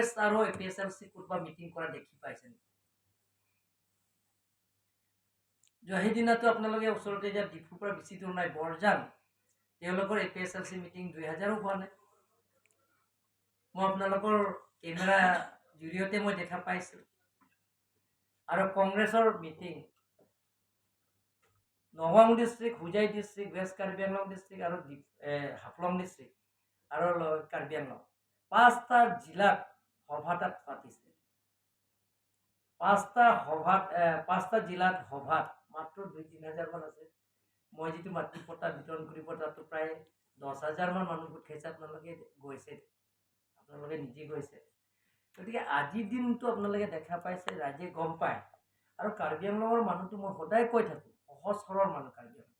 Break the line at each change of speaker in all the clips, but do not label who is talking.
কংগ্ৰেছ আৰু A P S L C কোনোবা meeting কৰা দেখি পাইছে নেকি? সেইদিনাটো আপোনালোকে ওচৰতে এতিয়া ডিফুৰ পৰা বেছি দূৰ নাই, বৰজান, তেওঁলোকৰ A P S L C meeting 2000ৰো হোৱা নাই। মই আপোনালোকৰ কেমেৰা জৰিয়তে মই দেখা পাইছোঁ। আৰু কংগ্ৰেছৰ meeting Nagaon district, Hojai district, west Karbi Anglong district আৰু হাফলং ডিষ্ট্ৰিক্ট আৰু কাৰ্বি আংলং, পাঁচটা জিলাত সভা তাত পাতিছে। পাঁচটা সভাত, পাঁচটা জিলাত সভাত মাত্ৰ 2-3 হাজাৰমান আছে। মই যিটো মাটি পট্টা বিতৰণ কৰিব, তাতো প্ৰায় 10 হাজাৰমান মানুহ গোট খাইছে। আপোনালোকে গৈছে, আপোনালোকে নিজে গৈছে। গতিকে আজিৰ দিনটো আপোনালোকে দেখা পাইছে, ৰাইজে গম পায়। আৰু কাৰ্বি আংলঙৰ মানুহটো মই সদায় কৈ থাকোঁ, সহজ সৰল মানুহ কাৰ্বি আংলং।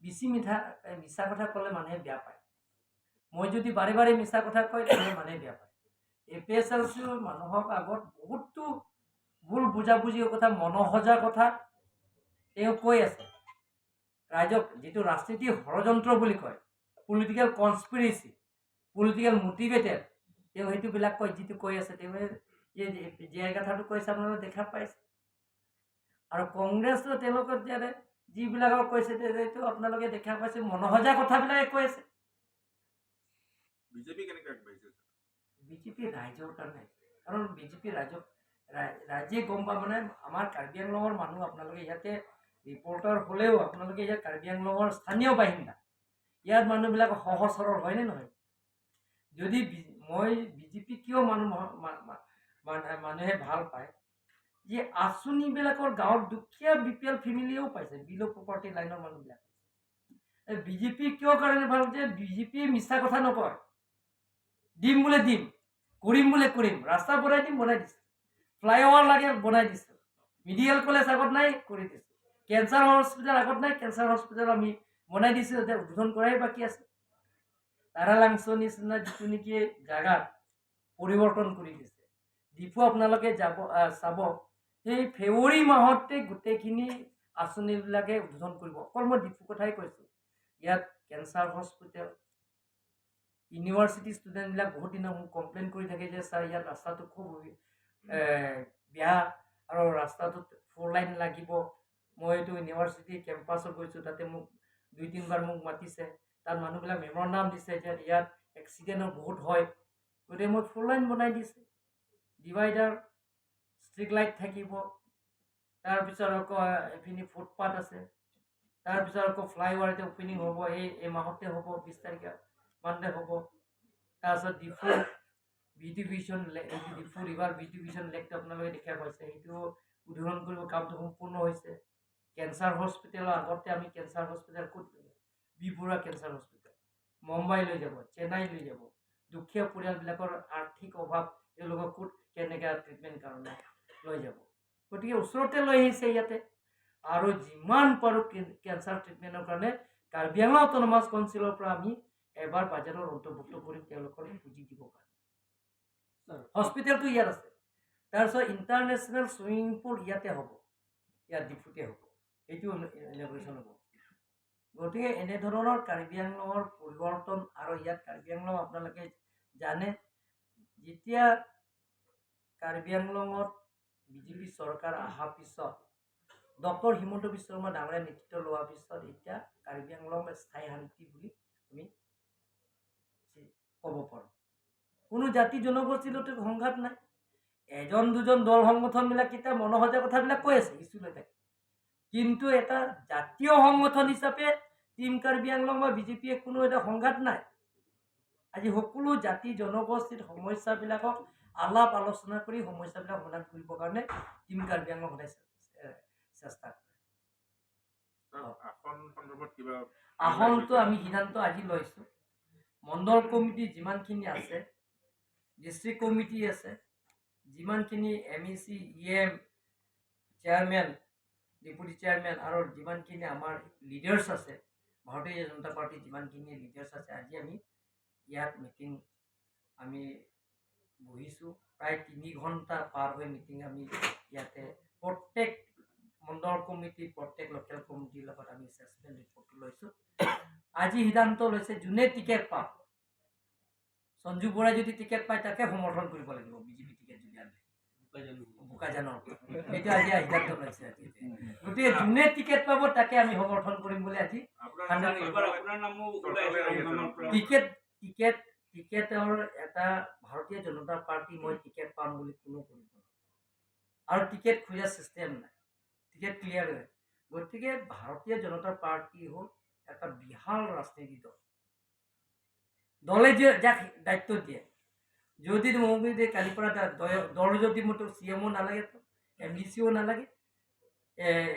বেছি মিছা কথা ক'লে মানুহে বেয়া পায়। মই যদি বাৰে বাৰে মিছা কথা কয়, তেনেহ'লে মানুহে বেয়া পায়। এ পি এছ এল চিৰ মানুহক আগত বহুতো ভুল বুজাবুজিৰ কথা, মনসজা কথা তেওঁ কৈ আছে। ৰাইজক যিটো ৰাজনীতিৰ ষড়যন্ত্ৰ বুলি কয়, পলিটিকেল কনস্পিৰেচি, পলিটিকেল মটিভেটেড, তেওঁ সেইটোবিলাক কয়। যিটো কৈ আছে, তেওঁ জীয়াই কথাটো কৈছে, আপোনালোকে দেখা পাইছে। আৰু কংগ্ৰেছো তেওঁলোকৰ ইয়াতে যিবিলাকক কৈছে, সেইটো আপোনালোকে দেখা পাইছে, মনসজা কথাবিলাকে কৈ আছে।
বিজেপি কেনেকৈ আগবাঢ়িছে?
বিজেপি ৰাইজৰ কাৰণে, কাৰণ বিজেপি ৰাইজক ৰাইজে গম পায়। মানে আমাৰ কাৰ্বি আংলঙৰ মানুহ, আপোনালোকে ইয়াতে ৰিপৰ্টাৰ হ'লেও আপোনালোকে ইয়াত কাৰ্বি আংলঙৰ স্থানীয় বাসিন্দা। ইয়াত মানুহবিলাক সহজ সৰল, হয়নে নহয়? যদি মই বিজেপি কিয় মানুহে ভাল পায় যে আঁচনিবিলাকৰ গাঁৱত দুখীয়া বি পি এল ফেমিলিয়েও পাইছে, বিল' পভাৰ্টি লাইনৰ মানুহবিলাক। বিজেপি কিয় কাৰণে ভাল যে বিজেপিয়ে মিছা কথা নকয়। দিম বোলে দিম, কৰিম বোলে কৰিম। ৰাস্তা বনাই দিম, বনাই দিছে। ফ্লাইঅভাৰ লাগে, বনাই দিছে। মেডিকেল কলেজ আগত নাই, কৰি দিছে। কেঞ্চাৰ হস্পিটেল আগত নাই, কেঞ্চাৰ হস্পিটেল আমি বনাই দিছোঁ, এতিয়া উদ্বোধন কৰাই বাকী আছে। তাৰালাংচ নিচিনা যিটো নেকি জাগাত পৰিৱৰ্তন কৰি দিছে। ডিফু আপোনালোকে যাব, চাব, সেই ফেব্ৰুৱাৰী মাহতে গোটেইখিনি আঁচনিবিলাকে উদ্বোধন কৰিব। অকল মই ডিফু কথাই কৈছোঁ, ইয়াত কেঞ্চাৰ হস্পিটেল, ইউনিভাৰ্চিটি ষ্টুডেণ্টবিলাক বহুত দিনৰ মোক কমপ্লেইন কৰি থাকে যে ছাৰ, ইয়াত ৰাস্তাটো খুব বেয়া আৰু ৰাস্তাটোত ফ'ৰ লাইন লাগিব। মই এইটো ইউনিভাৰ্চিটি কেম্পাছত গৈছোঁ, তাতে মোক দুই তিনিবাৰ মোক মাতিছে। তাত মানুহবিলাক মেমৰেণ্ডাম দিছে যে ইয়াত এক্সিডেণ্টো বহুত হয়। গতিকে মই ফ'ৰ লাইন বনাই দিছে, ডিভাইডাৰ, ষ্ট্ৰীট লাইট থাকিব। তাৰপিছত আকৌ এইখিনি ফুটপাথ আছে। তাৰপিছত আকৌ ফ্লাইঅভাৰ এতিয়া অ'পেনিং হ'ব, এই মাহতে হ'ব, 20 তাৰিখে মানতে হ'ব। তাৰপিছত ডিফু বিউটিফিকেশ্যন, ডিফু ৰিভাৰ বিউটিফিকেশ্যন লেকটো আপোনালোকে দেখা পাইছে, সেইটো উদ্বোধন কৰিব, কামটো সম্পূৰ্ণ হৈছে। কেঞ্চাৰ হস্পিটেলৰ আগতে আমি কেঞ্চাৰ হস্পিটেল ক'ত, B Borooah cancer hospital Mumbai লৈ যাব, চেন্নাই লৈ যাব। দুখীয়া পৰিয়ালবিলাকৰ আৰ্থিক অভাৱ, তেওঁলোকক ক'ত কেনেকৈ ট্ৰিটমেণ্ট কাৰণে লৈ যাব? গতিকে ওচৰতে লৈ আহিছে ইয়াতে। আৰু যিমান পাৰোঁ কেঞ্চাৰ ট্ৰিটমেণ্টৰ কাৰণে কাৰ্বি আংলং অট'নমাছ কাউন্সিলৰ পৰা আমি এবাৰ বাজেটত অন্তৰ্ভুক্ত কৰিম তেওঁলোকৰ পুঁজি দিবৰ কাৰণে। হস্পিটেলটো ইয়াত আছে। তাৰপিছত ইণ্টাৰনেশ্যনেল চুইমিং পুল ইয়াতে হ'ব, ইয়াত ডিফুতে হ'ব, সেইটো ইনঅগুৰেশ্যন হ'ব। গতিকে এনেধৰণৰ কাৰ্বি আংলঙৰ পৰিৱৰ্তন। আৰু ইয়াত কাৰ্বি আংলং আপোনালোকে জানে, যেতিয়া কাৰ্বি আংলঙত বিজেপি চৰকাৰ অহাৰ পিছত, ডক্টৰ হিমন্ত বিশ্ব শৰ্মা ডাঙৰীয়া নেতৃত্ব লোৱাৰ পিছত, এতিয়া কাৰ্বি আংলং স্থায়ী শান্তি বুলি আমি ক'ব পাৰোঁ। কোনো জাতি জনগোষ্ঠীৰ লগত সংঘাত নাই। এজন দুজন দল সংগঠনবিলাক কেতিয়া মনসজা কথাবিলাক কৈ আছে, ইছ্যু লৈ থাকে। কিন্তু এটা জাতীয় সংগঠন হিচাপে টিম কাৰ্বি আংলং বা বিজেপিয়ে কোনো এটা সংঘাত নাই। আজি সকলো জাতি জনগোষ্ঠীৰ সমস্যাবিলাকক আলাপ আলোচনা কৰি সমস্যাবিলাক সমাধান কৰিবৰ কাৰণে টিম কাৰ্বি আংলং সদায় চেষ্টা কৰে।
ছাৰ, আসন সন্দৰ্ভত কিবা?
আসনটো আমি সিদ্ধান্ত আজি লৈছোঁ। মণ্ডল কমিটি যিমানখিনি আছে, ডিষ্ট্ৰিক্ট কমিটি আছে, যিমানখিনি M E C, E M, chairman, deputy chairman আৰু যিমানখিনি আমাৰ লিডাৰ্ছ আছে, ভাৰতীয় জনতা পাৰ্টীৰ যিমানখিনি লিডাৰ্ছ আছে, আজি আমি ইয়াত মিটিং আমি বহিছোঁ। প্ৰায় 3 ঘণ্টা পাৰ হৈ মিটিং আমি ইয়াতে প্ৰত্যেক মণ্ডল কমিটি, প্ৰত্যেক লোকেল কমিটিৰ লগত আমি এছেচমেণ্ট ৰিপৰ্টটো লৈছোঁ। আজি সিদ্ধান্ত লৈছে, যোনে টিকেট পাওক, সঞ্জু বৰাই যদি টিকেট পায়, তাকে সমৰ্থন কৰিব লাগিব। বিজেপি টিকেট যদি আনে বোকাজানৰ, সেইটো আজি সিদ্ধান্ত লৈছে আজি। গতিকে যোনে টিকেট পাব, তাকে আমি সমৰ্থন কৰিম বুলি আজি
আপোনাৰ
হাণ্ড্ৰেড
নামো
এইবাৰ আপোনাৰ নামো ওলাই আছে আমাৰ পৰা।
টিকেটৰ এটা ভাৰতীয় জনতা পাৰ্টি, মই টিকেট পাম বুলি কোনো কৰিব নোৱাৰে আৰু টিকেট খোজা চিষ্টেম নাই, টিকেট ক্লিয়াৰ হয়। গতিকে ভাৰতীয় জনতা পাৰ্টি হ'ল এটা বিশাল ৰাজনীতি দল। দলে যে যাক দায়িত্ব দিয়ে, যদি মোক যদি কালিৰ পৰা দল যদি মোৰতো চি এমো নালাগে, এম ডি চিও নালাগে,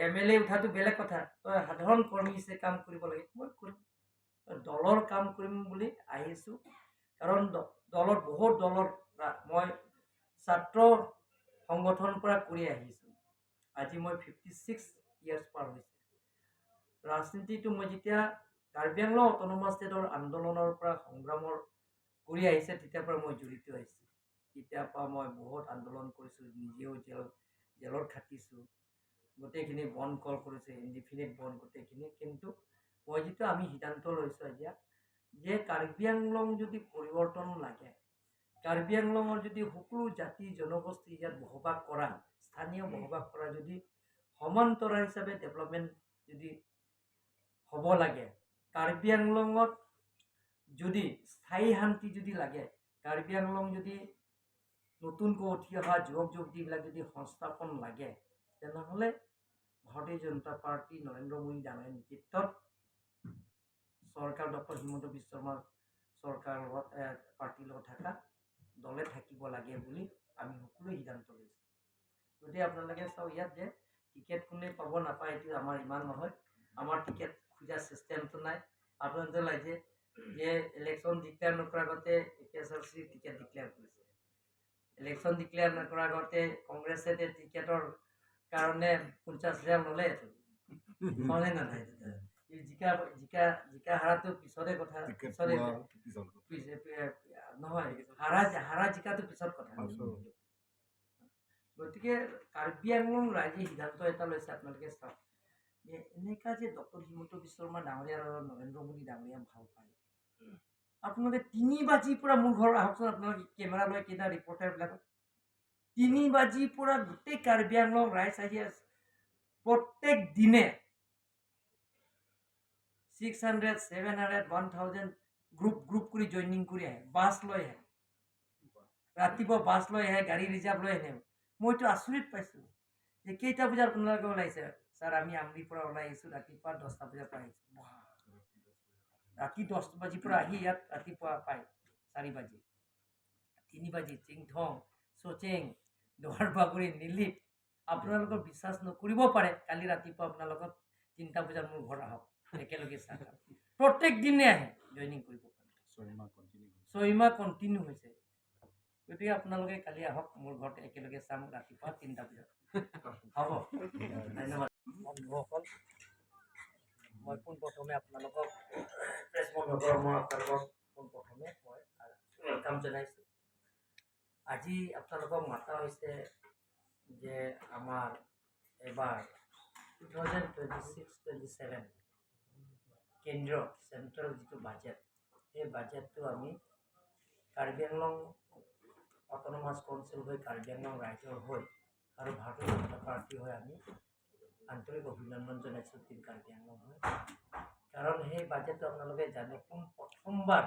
এম এল এ উঠাটো বেলেগ কথা। তই সাধাৰণ কৰ্মী হিচাপে কাম কৰিব লাগে, মই কৰিম। দলৰ কাম কৰিম বুলি আহিছোঁ, কাৰণ দলত বহুত দলৰ মই ছাত্ৰ সংগঠনৰ পৰা কৰি আহিছোঁ। আজি মই 56 ইয়াৰ্ছ পাৰ হৈছে। ৰাজনীতিটো মই যেতিয়া কাৰ্বি আংলং অট'নমাছ ষ্টেটৰ আন্দোলনৰ পৰা সংগ্ৰামৰ কৰি আহিছে, তেতিয়াৰ পৰা মই জড়িত আহিছোঁ। তেতিয়াৰ পৰা মই বহুত আন্দোলন কৰিছোঁ, নিজেও জেলত খাটিছোঁ, গোটেইখিনি বন্ধ কল কৰিছোঁ, ইনডিফিনিট বন্ধ গোটেইখিনি। কিন্তু মই যিটো আমি সিদ্ধান্ত লৈছোঁ এতিয়া যে কাৰ্বি আংলং যদি পৰিৱৰ্তন লাগে, কাৰ্বি আংলঙৰ যদি সকলো জাতি জনগোষ্ঠী ইয়াত বসবাস কৰা, স্থানীয় বসবাস কৰা যদি সমান্তৰাল হিচাপে ডেভেলপমেণ্ট যদি হ'ব লাগে, কাৰ্বি আংলঙত যদি স্থায়ী শান্তি যদি লাগে, কাৰ্বি আংলং যদি নতুনকৈ উঠি অহা যুৱক যুৱতীবিলাক যদি সংস্থাপন লাগে, তেনেহ'লে ভাৰতীয় জনতা পাৰ্টী, নৰেন্দ্ৰ মোদী ডাঙৰীয়াৰ নেতৃত্বত চৰকাৰ, ডক্টৰ হিমন্ত বিশ্ব শৰ্মা চৰকাৰৰ লগত, পাৰ্টীৰ লগত থকা দলে থাকিব লাগে বুলি আমি সকলোৱে সিদ্ধান্ত লৈছোঁ। গতিকে আপোনালোকে চাওক ইয়াত যে টিকেট কোনে পাব নাপায়, এইটো আমাৰ ইমান নহয়। আমাৰ টিকেট খোজা চিষ্টেমটো নাই। আপোনালোকে লাগে যে ইলেকশ্যন ডিক্লেয়াৰ নকৰাৰ আগতে A P S R C ticket declare কৰিছে। ইলেকশ্যন ডিক্লেয়াৰ নকৰাৰ আগতে কংগ্ৰেছে টিকেটৰ কাৰণে 50,000 ল'লে, হয়নে নহয়? জিকা হাৰাটো পিছৰে কথা।
টিকেট
পিছৰে
পোৱা পিছত কথা।
নহয়, হাৰা জিকাটো পিছত কথা। গতিকে কাৰ্বি আংলং ৰাইজে সিদ্ধান্ত এটা লৈছে। আপোনালোকে চাওক যে এনেকুৱা যে ডক্টৰ হিমন্ত বিশ্ব শৰ্মা ডাঙৰীয়া আৰু নৰেন্দ্ৰ মোদী ডাঙৰীয়া ভাল পায়। আপোনালোকে 3 বাজিৰ পৰা মোৰ ঘৰত আহকচোন। আপোনালোকে কেমেৰা লৈ কেইটা ৰিপৰ্টাৰবিলাকত 3 বাজিৰ পৰা গোটেই কাৰ্বি আংলং ৰাইজ আহি আছে। প্ৰত্যেক দিনে 600, 700, 1000 group group কৰি জইনিং কৰি আহে, বাছ লৈ আহে, ৰাতিপুৱা বাছ লৈ আহে, গাড়ী ৰিজাৰ্ভ লৈ আহে। মইতো আচৰিত পাইছোঁ যে কেইটা বজাত আপোনালোকে ওলাইছে? ছাৰ, আমি আমৰিৰ পৰা ওলাই আহিছোঁ, ৰাতিপুৱা 10টা বজাৰ পৰা আহিছোঁ। বাহ! ৰাতি 10 বাজিৰ পৰা আহি ইয়াত ৰাতিপুৱা পায় 4 বাজি, 3 বাজি। চিংথং, চচেং, দোহাৰ বাগৰি, নিলিপ, আপোনালোকৰ বিশ্বাস নকৰিব পাৰে, কালি ৰাতিপুৱা আপোনালোকক 3টা বজাত মোৰ ঘৰত আহক, একেলগে চাহ খাম। প্ৰত্যেক দিনে আহে জইনিং কৰিব পাৰে।
6 মাহ কণ্টিনিউ।
6 মাহ কণ্টিনিউ হৈছে। গতিকে আপোনালোকে কালি আহক মোৰ ঘৰত, একেলগে চাম ৰাতিপুৱা 3টা বজাত। হ'ব, ধন্যবাদ। বন্ধুসকল, মই পোনপ্ৰথমে আপোনালোকক, প্ৰেছ বন্ধুসকল, মই আপোনালোকক পোনপ্ৰথমে মই welcome জনাইছোঁ। আজি আপোনালোকক মাতা হৈছে যে আমাৰ এবাৰ 2026-27 কেন্দ্ৰীয় চেণ্ট্ৰেল যিটো বাজেট, সেই বাজেটটো আমি কাৰ্বি আংলং অট'নমাছ কাউন্সিল হৈ, কাৰ্বি আংলং ৰাইজৰ হৈ আৰু ভাৰতীয় জনতা পাৰ্টী হৈ আমি আন্তৰিক অভিনন্দন জনাইছোঁ টীম কাৰ্বি আংলং হৈ। কাৰণ সেই বাজেটটো আপোনালোকে জানে, পোন প্ৰথমবাৰ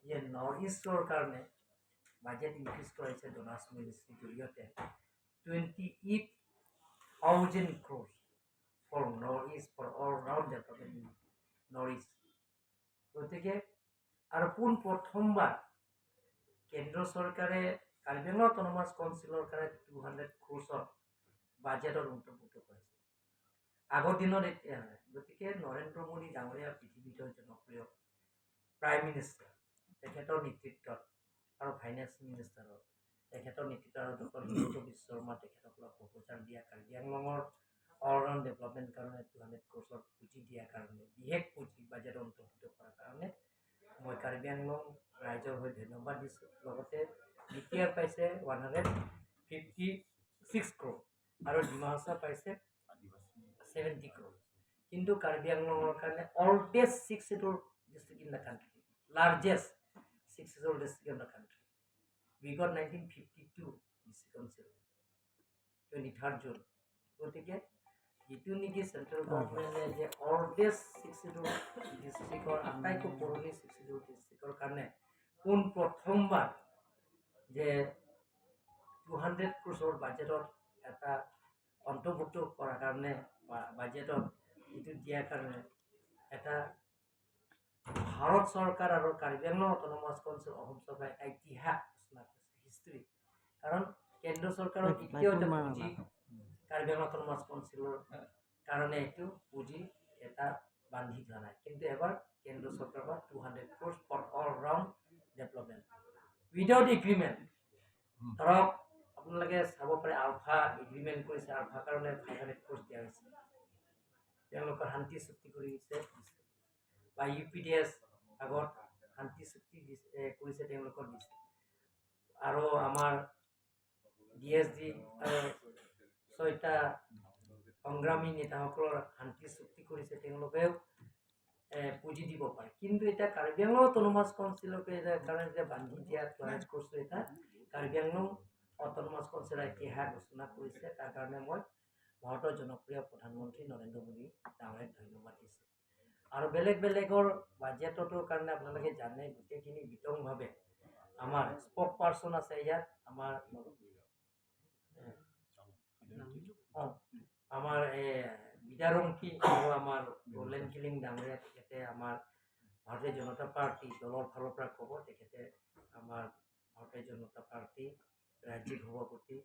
যে নৰ্থ ইষ্টৰ কাৰণে বাজেট ইনক্ৰিজ কৰাইছে ডনাৰ্ছ মিনিষ্ট্ৰীৰ জৰিয়তে, 28,000 crores for North East, for all round development in North East. গতিকে আৰু পোন প্ৰথমবাৰ কেন্দ্ৰ চৰকাৰে কাৰ্বি আংলং অট'নমাছ কাউন্সিলৰ কাৰণে 200 ক্ৰ'ৰ্ছৰ বাজেটত অন্তৰ্ভুক্ত কৰিছে। আগৰ দিনত এতিয়া নহয়। গতিকে নৰেন্দ্ৰ মোদী ডাঙৰীয়া পৃথিৱীত জনপ্ৰিয় প্ৰাইম মিনিষ্টাৰ, তেখেতৰ নেতৃত্বত আৰু ফাইনেন্স মিনিষ্টাৰৰ তেখেতৰ নেতৃত্বত আৰু ডক্টৰ হিমন্ত বিশ্ব শৰ্মা তেখেতসকলক প্ৰপ'জাল দিয়া, কাৰ্বি আংলঙৰ অল ৰাউণ্ড ডেভেলপমেণ্ট কাৰণে 200 ক্ৰ'ৰ্ছৰ পুঁজি দিয়াৰ কাৰণে, বিশেষ পুঁজি বাজেট অন্তৰ্ভুক্ত কৰাৰ কাৰণে মই কাৰ্বি আংলং ৰাইজৰ হৈ ধন্যবাদ দিছোঁ। লগতে বি টি আৰ পাইছে 156 ক্ৰ'ৰ আৰু ডিমা হাছাও পাইছে 70 ক্ৰ'ৰ। কিন্তু কাৰ্বি আংলঙৰ কাৰণে oldest six schedule district in the country, largest Sixth Schedule district in the country. We got 1952 district council, 23rd June. গতিকে যিটো নেকি চেণ্ট্ৰেল গভৰ্ণমেণ্টে যে অল্ডেষ্ট ছিক্স চিডিউল ডিষ্ট্ৰিক্টৰ, আটাইতকৈ পুৰণি ছিক্স চিডিউল ডিষ্ট্ৰিক্টৰ কাৰণে পোন প্ৰথমবাৰ যে 200 ক্ৰ'ৰ্ছৰ বাজেটত এটা অন্তৰ্ভুক্ত কৰাৰ কাৰণে, বাজেটত যিটো দিয়াৰ কাৰণে এটা ভাৰত চৰকাৰ আৰু কাৰ্বি আংলং অট'নমাছ কাউন্সিল, অসম চৰকাৰে এটা ইতিহাস ৰচনা কৰিছে, হিষ্ট্ৰী। কাৰণ কেন্দ্ৰ চৰকাৰৰ কেতিয়াও এটা পুঁজি কাৰ্বি আংলং অট'নমাছ কাউন্সিলৰ কাৰণে এইটো পুঁজি এটা বান্ধি থোৱা নাই। কিন্তু এবাৰ কেন্দ্ৰ চৰকাৰৰ পৰা 200 crores for all round development without agreement। ধৰক আপোনালোকে চাব পাৰে, আলফা এগ্ৰিমেণ্ট কৰিছে, আলফাৰ কাৰণে 500 ক্ৰ'ৰ্ছ দিয়া হৈছে, তেওঁলোকৰ শান্তি চুক্তি কৰিছে দিছে, বা ইউ পি ডি এছ আগত শান্তি চুক্তি দিছে, কৰিছে, তেওঁলোকক দিছে। আৰু আমাৰ ডি এছ ডি আৰু ছয়টা সংগ্ৰামী নেতাসকলৰ শান্তি চুক্তি কৰিছে, তেওঁলোকেও পুঁজি দিব পাৰে। কিন্তু এতিয়া কাৰ্বি আংলং অট'নমাছ কাউন্সিলকে এতিয়া কাৰণে যে বান্ধি দিয়া 200 ক্ৰ'ৰ্ছটো এটা কাৰ্বি আংলং অট'নমাছ কাউন্সিলৰ ইতিহাস ঘোষণা কৰিছে। তাৰ কাৰণে মই ভাৰতৰ জনপ্ৰিয় প্ৰধানমন্ত্ৰী নৰেন্দ্ৰ মোদী ডাঙৰীয়াক ধন্যবাদ দিছোঁ। আৰু বেলেগ বেলেগৰ বাজেটটোৰ কাৰণে আপোনালোকে জানে গোটেইখিনি বিতংভাৱে। আমাৰ স্পক পাৰ্চন আছে ইয়াত, আমাৰ এই বিদাৰংকী আৰু আমাৰ ৰলেন কিলিং ডাঙৰীয়া, তেখেতে আমাৰ ভাৰতীয় জনতা পাৰ্টী দলৰ ফালৰ পৰা ক'ব। তেখেতে আমাৰ ভাৰতীয় জনতা পাৰ্টী ৰাজ্যিক সভাপতি,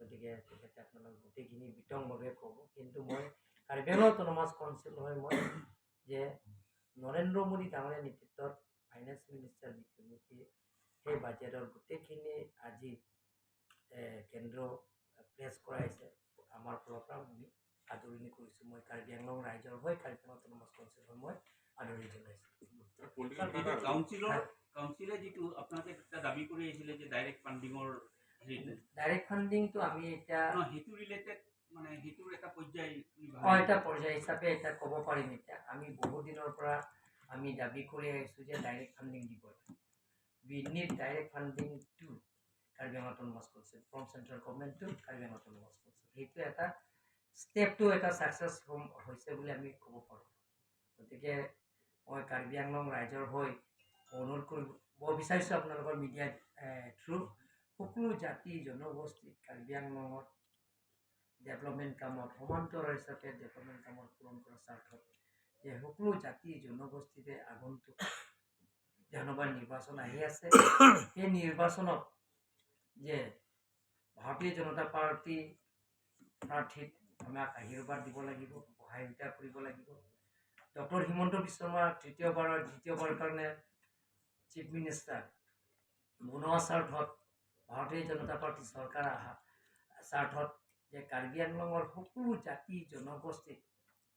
গতিকে তেখেতে আপোনালোক গোটেইখিনি বিতংভাৱে ক'ব। কিন্তু মই কাৰ্বি আংলং অট'নমাছ কাউন্সিল হৈ মই যে নৰেন্দ্ৰ মোদী ডাঙৰীয়াৰ নেতৃত্বত ফাইনেন্স মিনিষ্টাৰ যিটো নেকি সেই বাজেটৰ গোটেইখিনি আজি কেন্দ্ৰ প্লেচ কৰাইছে, আমাৰ ফালৰ পৰা আমি আদৰণি কৰিছোঁ। মই কাৰ্বি আংলং ৰাইজৰ হৈ, কাৰ্বি আংলং অট'নমাছ কাউন্সিল হৈ মই আদৰণি জনাইছোঁ।
ছাৰ, যিটো কাউন্সিলে যিটো আপোনালোকে এটা দাবী কৰি আহিছিলে যে ডাইৰেক্ট ফাণ্ডিঙৰ হেৰিটো
ডাইৰেক্ট ফাণ্ডিংটো আমি এতিয়া
নহয়, সেইটো ৰিলেটেড মানে সেইটোৰ এটা পৰ্যায় বুলি
এটা পৰ্যায় হিচাপে এতিয়া ক'ব পাৰিম। এতিয়া আমি বহুত দিনৰ পৰা আমি দাবী কৰি আহিছোঁ যে ডাইৰেক্ট ফাণ্ডিং দিব লাগে। We need direct funding to Karbi Anglong Autonomous Council, from central government to Karbi Anglong Autonomous Council। সেইটো এটা ষ্টেপটো এটা ছাকচেছ হৈছে বুলি আমি ক'ব পাৰোঁ। গতিকে মই কাৰ্বি আংলং ৰাইজৰ হৈ অনুৰোধ কৰিব বিচাৰিছোঁ আপোনালোকৰ মিডিয়াৰ থ্ৰু, সকলো জাতি জনগোষ্ঠীক কাৰ্বি আংলঙত ডেভেলপমেণ্ট কামত সমান্তৰাল হিচাপে ডেভেলপমেণ্ট কামত পূৰণ কৰাৰ স্বাৰ্থত যে সকলো জাতি জনগোষ্ঠীতে আগন্তুক বিধানসভা নিৰ্বাচন আহি আছে, সেই নিৰ্বাচনত যে ভাৰতীয় জনতা পাৰ্টী প্ৰাৰ্থীত আমাক আশীৰ্বাদ দিব লাগিব, সহায়তা কৰিব লাগিব। ডক্টৰ হিমন্ত বিশ্ব শৰ্মা তৃতীয়বাৰৰ দ্বিতীয়বাৰৰ কাৰণে চিফ মিনিষ্টাৰ বনোৱা স্বাৰ্থত, ভাৰতীয় জনতা পাৰ্টী চৰকাৰ অহা স্বাৰ্থত যে কাৰ্বি আংলঙৰ সকলো জাতি জনগোষ্ঠীক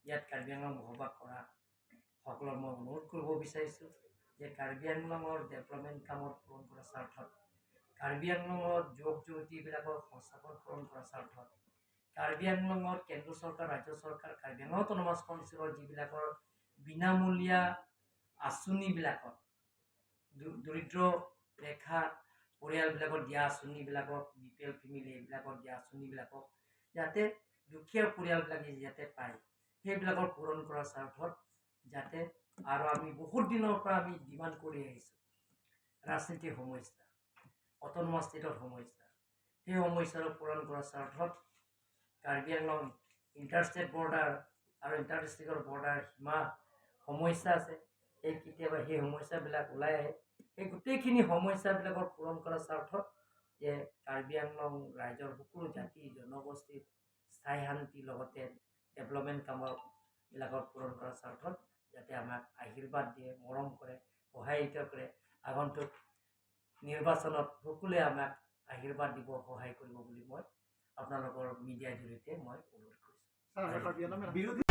ইয়াত কাৰ্বি আংলং বসবাস কৰা সকলক মই অনুৰোধ কৰিব বিচাৰিছোঁ যে কাৰ্বি আংলঙৰ ডেভেলপমেণ্ট কামত পূৰণ কৰাৰ স্বাৰ্থত, কাৰ্বি আংলঙত যুৱক যুৱতীবিলাকৰ সংস্থাপন পূৰণ কৰাৰ স্বাৰ্থত, কাৰ্বি আংলঙত কেন্দ্ৰ চৰকাৰ, ৰাজ্য চৰকাৰ, কাৰ্বি আংলং অট'নমাছ কাউন্সিলৰ যিবিলাকৰ বিনামূলীয়া আঁচনিবিলাকত দৰিদ্ৰ ৰেখা পৰিয়ালবিলাকত দিয়া আঁচনিবিলাকক, বিপিএল ফেমিলি এইবিলাকত দিয়া আঁচনিবিলাকক যাতে দুখীয়া পৰিয়ালবিলাকে যাতে পায়, সেইবিলাকৰ পূৰণ কৰাৰ স্বাৰ্থত যাতে। আৰু আমি বহুত দিনৰ পৰা আমি ডিমাণ্ড কৰি আহিছোঁ ৰাজনীতিৰ সমস্যা, অট'নমাছ ষ্টেটৰ সমস্যা, সেই সমস্যাটো পূৰণ কৰাৰ স্বাৰ্থত কাৰ্বি আংলং ইণ্টাৰষ্টেট বৰ্ডাৰ আৰু ইণ্টাৰ ডিষ্ট্ৰিক্টৰ বৰ্ডাৰ সীমা সমস্যা আছে, এই কেতিয়াবা সেই সমস্যাবিলাক ওলাই আহে। সেই গোটেইখিনি সমস্যাবিলাকৰ পূৰণ কৰাৰ স্বাৰ্থত যে কাৰ্বি আংলং ৰাইজৰ সকলো জাতি জনগোষ্ঠীৰ স্থায়ী শান্তিৰ লগতে ডেভেলপমেণ্ট কামৰ বিলাকৰ পূৰণ কৰাৰ স্বাৰ্থত যাতে আমাক আশীৰ্বাদ দিয়ে, মৰম কৰে, সহায়িত কৰে। আগন্তুক নিৰ্বাচনত সকলোৱে আমাক আশীৰ্বাদ দিব, সহায় কৰিব বুলি মই আপোনালোকৰ মিডিয়াৰ জৰিয়তে মই অনুৰোধ কৰিছোঁ।
বিৰোধী